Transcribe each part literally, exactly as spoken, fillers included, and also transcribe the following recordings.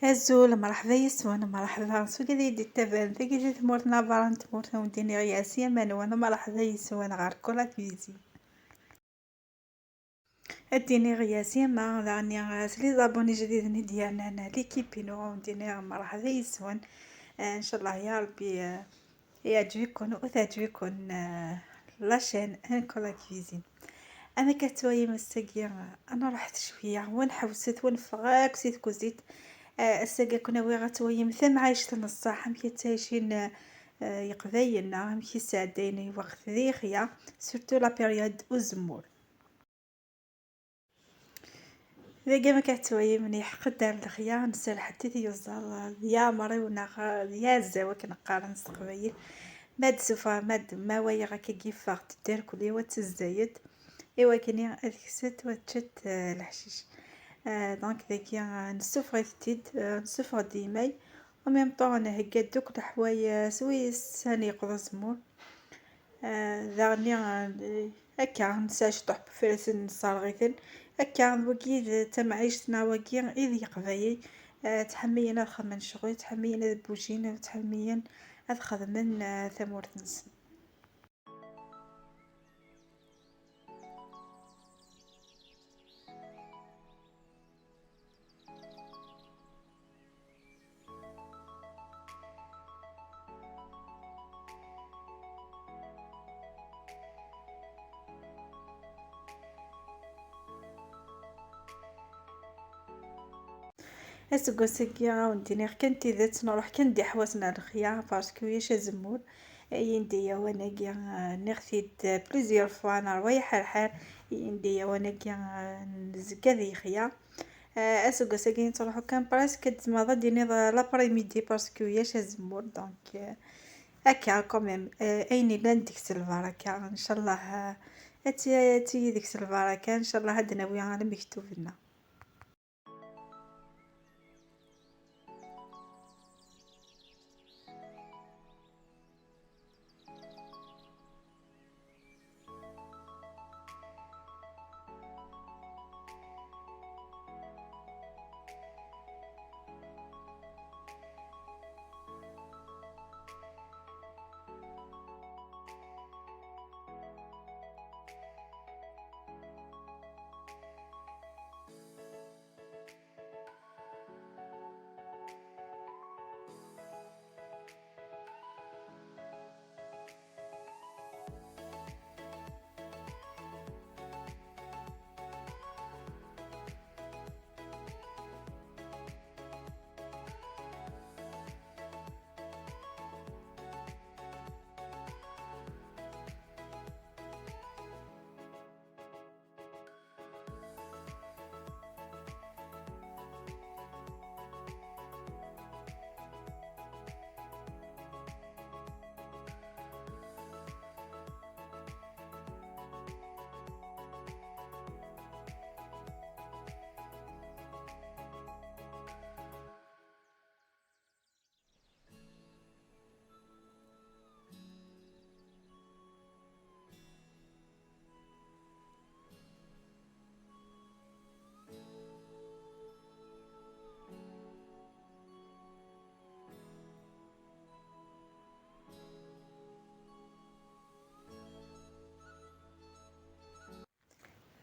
Azul, mṛeḥba yes-wen, mṛeḥba s wigad i d-ittaban tagi di tmurt n Abaṛa n tmurt n Wendin iɣ yas yaman wen, mṛeḥba yes-wen ɣer Cola Cuisine. Ad d-iniɣ yas yama daɣen s les abonnés ijdiden i d-yernan l'équipe-inu, ad d-iniɣ mṛeḥba yes-wen. Eh, ncallah ya Ṛebbi, eh, yeɛǧeb-iken u teɛǧeb-iken, eh, la chaîne n Cola Cuisine. Am akka tettwalim ass-agi, eh, ad nruḥet cwiya, wa nḥewset, wa neffeɣ akk si tkuzit. Eh, ass-agi ad ken-awiɣ ad twalim tamɛayct n ṣṣeḥ, amek i ttɛicin, eh, eh, Yeqbayel-nneɣ, amek i sɛeddayen lweqt di lexya, surtout la période uzemmur. Dagi ma k-ttwayim, yeḥqed ar lexya, nserreḥ-d i tyuẓaḍ, d yaɛmer-iw neɣ d yaɛezzaw akken qqaren s teqbaylit. Ma d-sufɣeɣ, ma d-, ma wayeɣ akka yeffeɣ-d dderkul-iw ad tezzayeḍ, i wakken ad kset u ad teččet, eh, leḥcic. Eh, donc dagi, eh, nessufeɣ-it-id, eh, nessufeɣ-d imay, en même temps nhegga-d akk leḥwayeǧ, eh, s wis ad yeqḍu uzemmur. Ah, daɣen, ah, akka, nesɛa ciṭuḥ n wefrasen, nesserɣ-iten. Akka, d wagi d tamɛict-nneɣ wagi i d Yeqbayel. Ah, ttḥemmiyen ad xedmen ccɣel, ttḥemmiyen ad bujin, ttḥemmiyen ad xedmen, ah, tamurt-nsen. Aseggas-agi, ad wen-d-iniɣ kan tidet, nruḥ kan d iḥwasen ar lexya, parce que ulac azemmur. Yindi yawan-agi, eh, nniɣ-t-id plusieurs fois, nerwa iḥerḥer. Yindi yawan-agi, eh, nezga di lexya. Eh, aseggas-agi nettruḥu kan presque, ad tzemreḍ ad d-tiniḍ, eh, l'après-midi, parce que ulac azemmur. Donc, eh, akka, quand même, eh, ayen yellan deg-s lbaraka, ncallah, eh, ad ti-, ad tili deg-s lbaraka, ncallah ad d-nawi lmektub-nneɣ.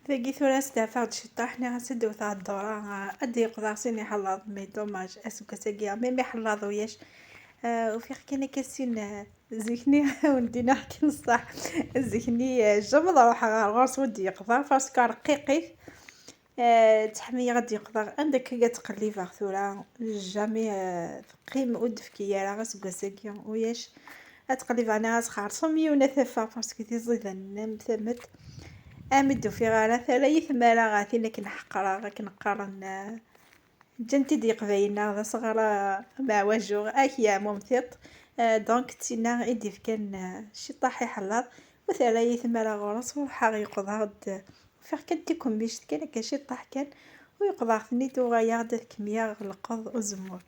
Dagi tura steɛfaɣ-d ciṭṭaḥ, nniɣ-as ad d-wteɣ ddura, ah, ad d-yeqḍeɛ sin iḥellaḍ, mais dommage, aseggas-agi, même iḥellaḍ uyac. Ah, ufiɣ kan akka sin, ah, zik-nni, wen-d-iniɣ kan ṣṣeḥ, zik-nni, ah, jamais ad ruḥeɣ ɣer ɣur-s ur d-yeqḍa, parce que rqiqit. Ah, ttḥemmiyeɣ ad d-yeqḍeɣ. Anda akka i ttqellibeɣ tura? Jamais, ah, teqqim ur d-tefki ara aseggas-agi, uyac. Ad ttqellibeɣ nniɣ-as xerṣum yiwen ad t-afeɣ, parce que tiẓidanin am tamet. Am ur d-ufiɣ ara, terra-yi tmara ɣer tin akken ḥeqreɣ, akken qqaren, ah, ǧǧan-t-id Yeqbayel-nneɣ d asɣar, ah, ameɛwaju, ak yeɛmum tiṭ. Ah, donc d tinna i d-ifkan, ah, ciṭṭaḥ iḥellaḍ, u terra-yi tmara ɣur-s, ruḥeɣ yeqḍeɣ-d. Ufiɣ kan tikemmict kan akka ciṭṭaḥ kan, u yeqḍeɣ-ten-id, uɣaleɣ-d ad kemmleɣ leqḍeɣ uzemmur.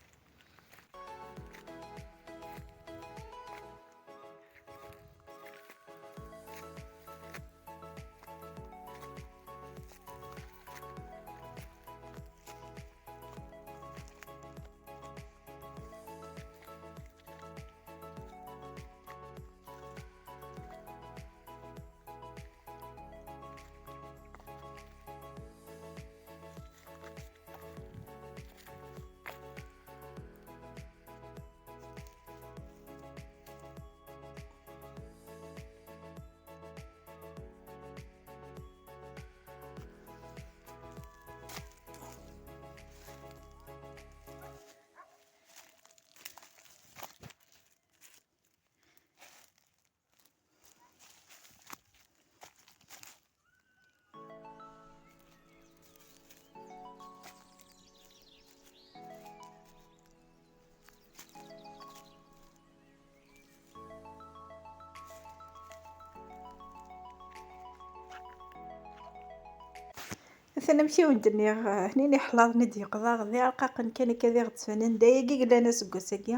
Kan amek i wen-d-nniɣ, eh, hnin iḥlaḍen i d-yeqḍa, d irqaqen kan akka d iɣezzfanen, d ayagi i yellan aseggas-agi.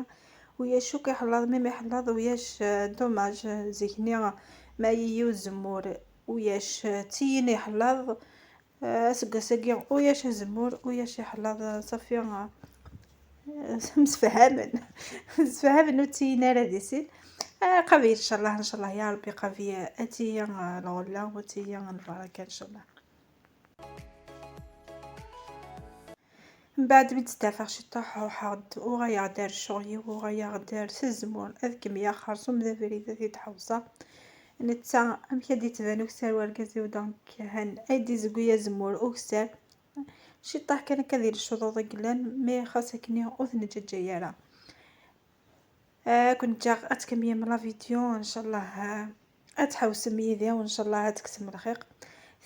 Uyac akk iḥlaḍ, mim iḥlaḍ, uyac, eh, dommage, eh, zik-nni, eh, ma yiyi uzemmur, uyac, eh, d tiyin iḥlaḍ, eh, aseggas-agi, uyac azemmur, uyac iḥlaḍ, eh, safi, eh, msefhamen. Msefhamen ur ttinin ara di sin. Eh, qabil, ncallah, ncallah, ya Rebbi, qabil, eh, ad tili, eh, lɣella, u ad tili, eh, lbaraka, ncallah. Mbeɛd mi d-stafeɣ ciṭuḥ, ruḥeɣ-d, uɣaleɣ-d ar ccɣel-iw, uɣaleɣ-d ar s azemmur, ad kemmleɣ xersum d abrid, ad t-id-ḥewṣeɣ. Netta, amek ad d-yettban ukessar wergaz-iw, donc, han, ay d-izegwi azemmur ukessar. Ciṭuḥ kan akka di lecḍuḍ i yellan, mais xas akken ur t-neǧǧaǧǧay ara. Ad ken-ǧǧeɣ ad tkemmlem la vidéo, ncallah, ah, ad tḥewsem yid-i, ncallah ad tekksem lxiq.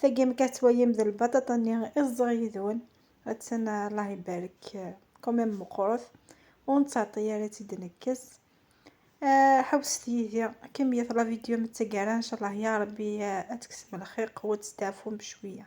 Tagi, amek ad twalim, d lbaṭaṭa-nni i ẓẓiɣ yid-wen. Attan, ah, Allah ibarek, ah, quand même meqqret. Ur nettɛeṭṭi ara ad tt-id-nekkes. Ah, ḥewset yid-i, kemmlet la vidéo am d taggara, ncallah, ya Rebbi, ah, ad tekksem lxiq u ad testeɛfum cwiya.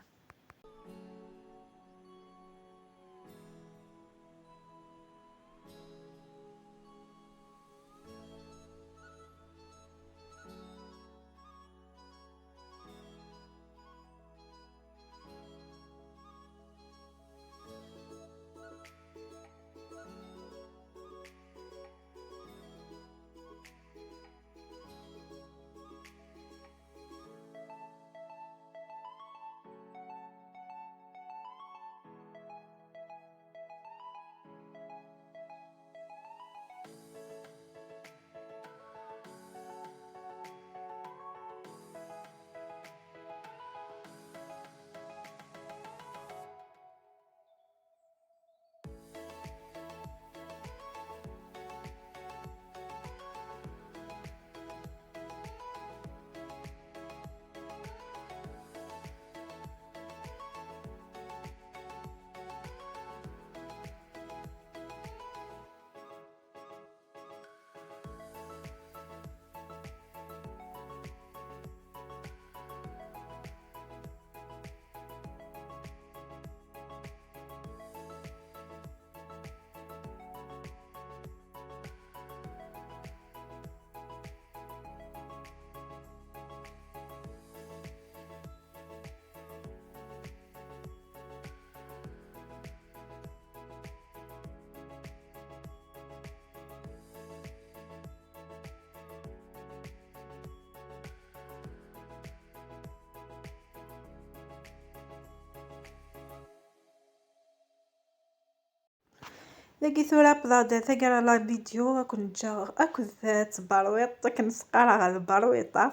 Dagi tura wwḍeɣ-d taggara la vidéo, ad ken-ǧǧeɣ akked tberwiṭ, akken s-qqareɣ tberwiṭ-a.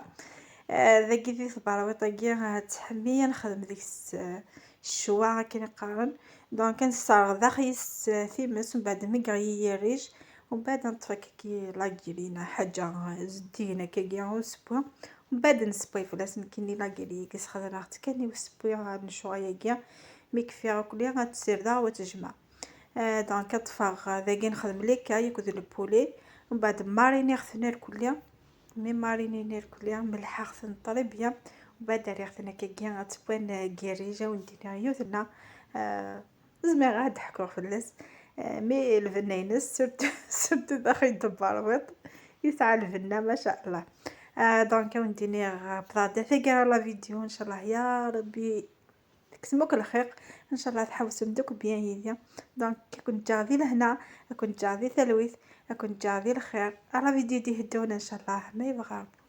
Ah, dagi di tberwiṭ-agi, ah, ttḥemmi ad nexdem deg-s, ah, ccwa akken i qqaren. Donc, ad nesserɣ daxel-is, ah, times, mbeɛd mi yeɣli yirij, mbeɛd ad neṭṭef akkagi la gelée neɣ ḥaǧa, ah, zeddigen akkagi usewwi. Mbeɛd nessewway fell-as. Nekkini la gelée-agi sxedmeɣ-tt kan i usewwi, ah, n ccɣel-agi. Mi kfiɣ akk-, ad tt-ssirdeɣ u ad tt-jemɛeɣ. Ah, donc, ad ṭṭfeɣ, ah, dagi nexdem l'écaille akked le poulet. Mbeɛd mariniɣ-ten irkelli. Mi mariniɣ-ten irkelli, mellḥeɣ-ten très bien. Mbeɛd rriɣ-ten akkagi, ad ttewwan, ah, n yirij, ad wen-d-iniɣ yiwet-nna, ah, zmireɣ ad d-ḥkuɣ fell-as. Ah, mi lbenna-ines, surtout, surtout daxel n tberwiṭ, yesɛa lbenna, ma sha Allah. Ah, donc, ad wen-d-iniɣ, ah, wwḍeɣ-d taggara la vidéo, ncallah, ya Rebbi, tekksem akk lxiq, ncallah tḥewsem-d akk bien yid-i. Donc, ad ken-ǧǧeɣ di lehna, ad ken-ǧǧeɣ di talwit, ad ken-ǧǧeɣ di lxir. À la vidéo d-iheddun, ncallah, ma yebɣa Rebbi.